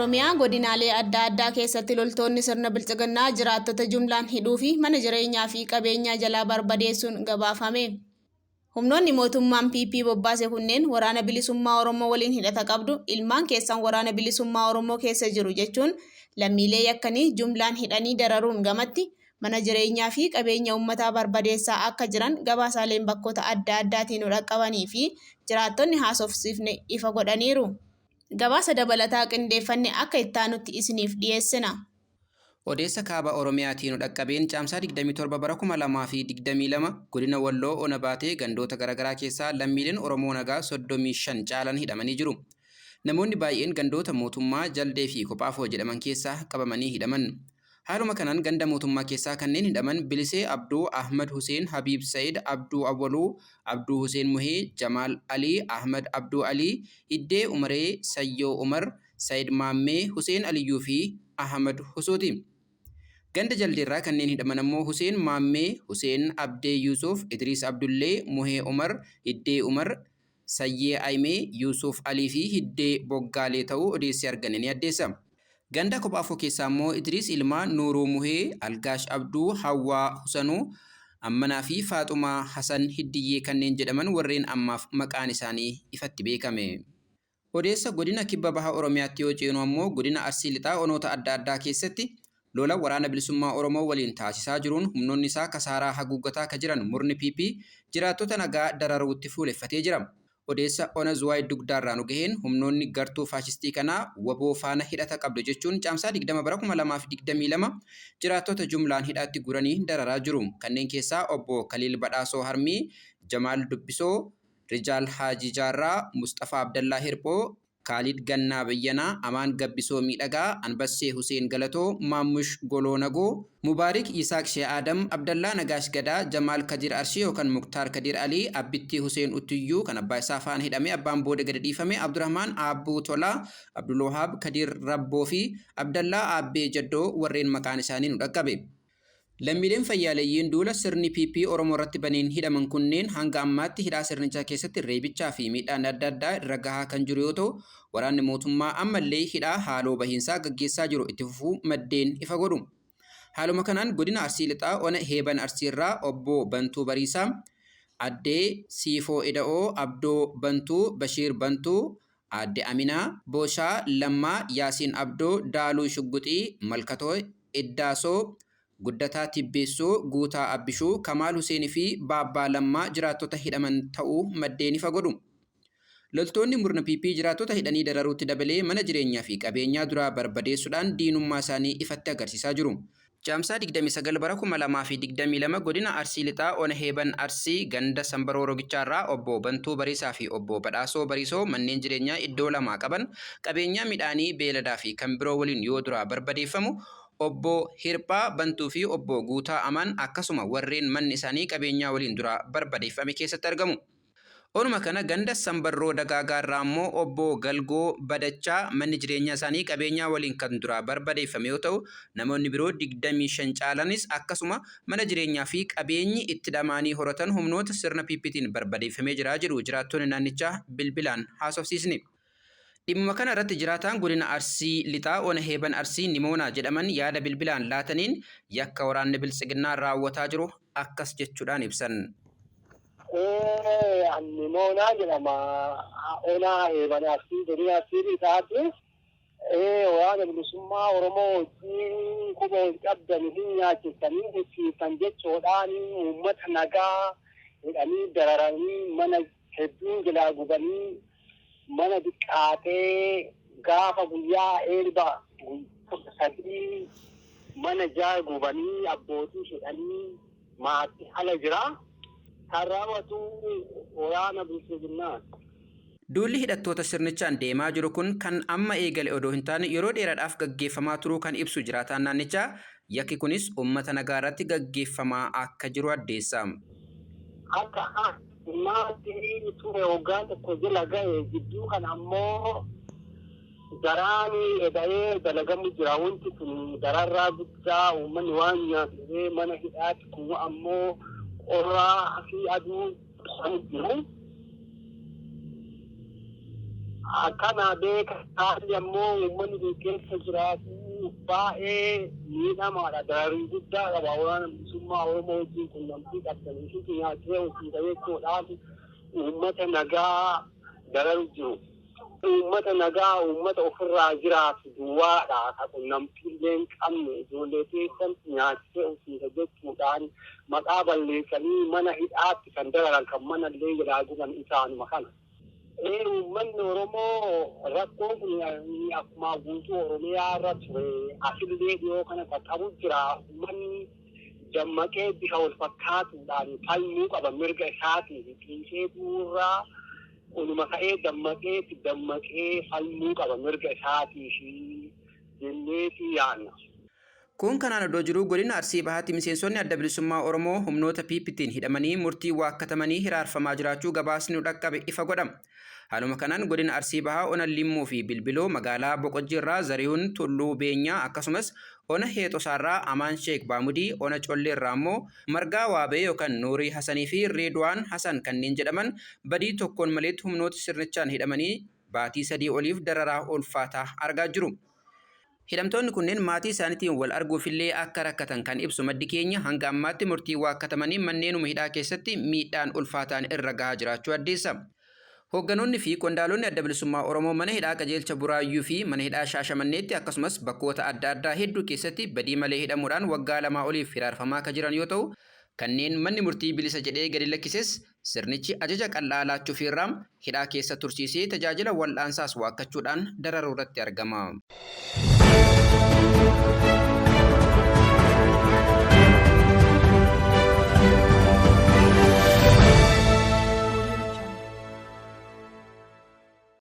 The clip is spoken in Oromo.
Oromiyaa godinaalee adda addaa keessatti loltoonni sirna Bilxiginnaa jiraattota jumlaan hidhuu fi mana jireenyaa fi qabeenyaa jalaa barbadeessuun gabaafame. Humnoonni mootummaan PP bobbaase kunneen Waraana Bilisummaa Oromoo waliin hidhata qabdu, ilmaan keessan Waraana Bilisummaa Oromoo keessa jiru jechuun lammiilee yakkanii jumlaan hidhanii dararuun gamatti, mana jireenyaa fi qabeenya uummataa barbadeessaa akka jiran gabaasaaleen bakkoota adda addaatii nu dhaqqabanii fi jiraattonni haasofsiifne ifa godhaniiru. Gabaasa dabalataa qindeeffanne akka ittaanutti isiniif dhiyeessina. Odeessa Kaaba Oromiyaatii nu dhaqqabeen Caamsaa 27 bara 2022 Godina Walloo Ona Baatee gandoota garaagaraa keessaa lammiileen Oromoo nagaa 35 caalan hidhamanii jiru. Namoonni baay'een gandoota Mootummaa, Jaldee fi Kophaafoo jedhaman keessaa qabamanii hidhaman. Haaluma kanaan ganda Mootummaa keessaa kanneen hidhaman Bilisee Abduu, Ahmad Huseen, Habiib Sa'id, Abduu Awwaluu, Abduu Huseen Muhee, Jamaal Alii, Ahmad Abduu Alii, Hiddee Umaree, Sayyoo Umar, Sayid Maammee, Huseen Aliyyuu fi Ahmad Husuuti. Ganda Jaldeerraa kanneen hidhaman ammoo Huseen Maammee, Huseen Abdee Yuusuf, Idriis Abdullee, Muhee Umar, Hiddee Umar, Sayyee Ayimee, Yuusuuf Alii fi Hiddee Boggaalee ta'uu odeessi arganne ni addeessa. Ganda Kophaafoo keessaa ammoo Idriis Ilmaa, Nuuruu Muhee, Algaash Abduu, Hawwaa Husanuu, Ammanaa fi Faaxumaa Hasan Hiddiyyee kanneen jedhaman warreen ammaaf maqaan isaanii ifatti beekame. Odeessa Godina Kibba Baha Oromiyaatti yoo ceenu ammoo Godina Arsii Lixaa onoota adda addaa keessatti lola Waraana Bilisummaa Oromoo waliin taasisaa jiruun humnoonni isaa kasaaraa haguuggataa ka jiran murni PP jiraattota nagaa dararuutti fuuleffatee jira. Odeessa Ona Zuwaay Dugdaarraa nu gaheen humnoonni gartuu faashistii kanaa wbo faana hidhata qabdu jechuun Caamsaa 20 bara 2022 jiraattota jumlaan hidhaatti guuranii dararaa jiru. Kanneen keessaa Obbo Kaliil Badhaasoo Harmii, Jamaal Dubbisoo, Rijaal Haajii Jaarraa, Musxafaa Abdallaa Hirphoo, Kaalid Gannaa Bayyanaa, Amaan Gabbisoo Miidhagaa, Anbassee Huseen Galatoo, Maammush Goloo Nagoo, Mubaarik Yisaaq Shee Aadam, Abdallaa Nagaash Gadaa, Jamaal Kadiir Arshii yookan Muktaar Kadiir Alii, Abbittii Huseen Uttuyyuu kan abbaa isaa faana hidhamee abbaan booda gadi dhiifame, Abdurahmaan Aabbuu Tolaa, Abdulwahaab Kadiir Rabboo fi Abdallaa Aabbee Jaddoo warreen maqaan isaanii nu dhaqqabe. Lammiileen fayyaaleyyiin duula sirni PP Oromoo irratti baneen hidhaman kunneen hanga ammaatti hidhaa sirnichaa keessatti reebichaa fi miidhaan adda addaa irra gahaa kan jiru yoo ta'u, waraanni mootummaa ammallee hidhaa haaloo bahiinsaa gaggeessaa jiru itti fufuu maddeen ifa godhu. Haaluma kanaan godina Arsii Lixaa ona Heeban Arsiirraa obbo Bantuu Bariisaa, Addee Siifoo Ida'oo, Abdoo Bantuu, Bashiir Bantuu, Aadde Aminaa Booshaa Lammaa, Yaasiin Abdoo, Daaluu Shugguxii, Malkatoo Iddaasoo, Guddataa Tibbeessoo, Guutaa Abbishuu, Kamaal Huseen fi Baabbaa Lammaa jiraattota hidhaman ta'uu maddeen ifa godhu. Loltoonni murna PP jiraattota hidhanii dararuutti dabalee mana jireenyaa fi qabeenyaa duraa barbadeessuudhaan diinummaa isaanii ifatti agarsiisaa jiru. Caamsaa 29 bara 2022 Godina Arsii Lixaa Ona Heeban Arsii ganda Sambaroo Rogichaa irraa Obbo Bantuu Bariisaa fi Obbo Badhaasoo Bariisoo manneen jireenyaa iddoo lamaa qaban qabeenyaa midhaanii, beeyladaa fi kan biroo waliin yoo duraa barbadeeffamu Obbo Hirphaa Bantuu fi Obbo Guutaa Amaan akkasuma warreen manni isaanii qabeenyaa waliin duraa barbadeeffame keessatti argamu. Onuma kana ganda Sambarroo Dagaagaa irraa ammoo Obbo Galgoo Badachaa manni jireenyaa isaanii qabeenyaa waliin kan duraa barbadeeffame yoo ta'u, namoonni biroo 25 caalanis akkasuma mana jireenyaa fi qabeenyi itti dhama'anii horatan humnoota sirna PPtiin barbadeeffamee jira jedhu jiraattonni naannichaa bilbilaan haasofsiisne. Dhimmuma kana irratti jiraataan godina Arsii Lixaa ona Heeban Arsii Nimoonaa jedhaman yaada bilbilaan laataniin yakka waraanni Biltsiginnaa raawwataa jiru akkas jechuudhaan ibsan. An Nimoonaa jedhama. Ona Heeban Arsii godina Arsii Lixaati. Waraana bilisummaa Oromoo wajjin quba wal qabdan hin nyaachistanii ibsiiftan jechuudhaan uummata nagaa hidhanii dararanii mana hedduun jalaa gubanii mana diqqaatee gaafa guyyaa eelba 13 mana 6 gubanii abbootii hidhanii maatii ala jira. Kan raawwatu waraana Biltsiginnaati. Duulli hidhattoota sirnichaan deemaa jiru kun kan amma eegale odoo hin taane yeroo dheeraadhaaf gaggeeffamaa turuu kan ibsu jiraataan naannichaa, yakki kunis uummata nagaa irratti gaggeeffamaa akka jiru addeessa. Akka ammaatti ture waggaa tokko jala gahe jidduu kana ammoo daraan eda'ee dalagamu jira. Wanti kun dararraa guddaa uummanni waan nyaatu dhabee mana hidhaatti kun ammoo qorraa fi aduu ibsamu jiru. Akkana beeka haalli ammoo uummanni kun keessa jiraatu baay'ee miidhamaadha. Dararii guddaa qaba. Waraana Bilisummaa Oromoo wajjin quunnamtii qabdanii fi nyaatee hojii jechuudhaan uummata nagaa dararu jiru. Uummata nagaa uummata ofirraa jiraatu duwwaadha. Ka quunnamtii illee hin qabne ijoollee keessan nyaachee hojii jechuudhaan maqaa balleessanii mana hidhaatti kan dararan kan mana illee jalaa guban isaanuma kana. Uummanni Oromoo rakkoon kun akkuma guutuu Oromiyaa irra ture asillee dhiyoo kana qaqqabu jira. Uummanni dammaqee bifa wal fakkaatuudhaan falmuu qaba mirga isaatiif dhiisee duurraa oluma ka'ee dammaqee dammaqee falmuu qaba mirga isaatiif jenneeti yaadna. Kun kanaan iddoo jiruu godina Arsii Bahaatti miseensonni Adda Bilisummaa Oromoo humnoota PPtiin hidhamanii murtii waakkatamanii hiraarfamaa jiraachuu gabaasni nu dhaqqabe ifa godha. Haaluma kanaan godina Arsii Bahaa ona Limmuu fi Bilbiloo magaalaa Boqojjiirraa Zariyuun Tulluu Beenyaa akkasumas ona Heexosaarraa Amaan Sheek Baamudii ona Colleerraa immoo Margaa Waabee yookaan Nuurii Hasanii fi Reedwaan Hasan kanneen jedhaman badii tokkoon maleetti humnoota sirnichaan hidhamanii baatii 3 oliif dararaa ulfaataa argaa jiru. Hidhamtoonni kunneen maatii isaaniitiin wal arguufillee akka rakkatan kan ibsu maddi keenya hanga ammaatti murtii waakkatamanii manneenuma hidhaa keessatti miidhaan ulfaataan irra gahaa jiraachuu addeessa. Hoogganoonni fi qondaalonni Adda Bilisummaa Oromoo mana hidhaa qajeelcha Buraayyuu fi mana hidhaa Shaashamanneetti akkasumas bakkoota adda addaa hedduu keessatti badii malee hidhamuudhaan waggaa lamaa oliif hiraarfamaa akka jiran yoo ta'u, kanneen manni murtii bilisa jedhee gadi lakkises sirnichi ajaja qal'aa laachuufiirraa hidhaa keessa tursiisee tajaajila wal'aansaas waakkachuudhaan dararuu irratti argama.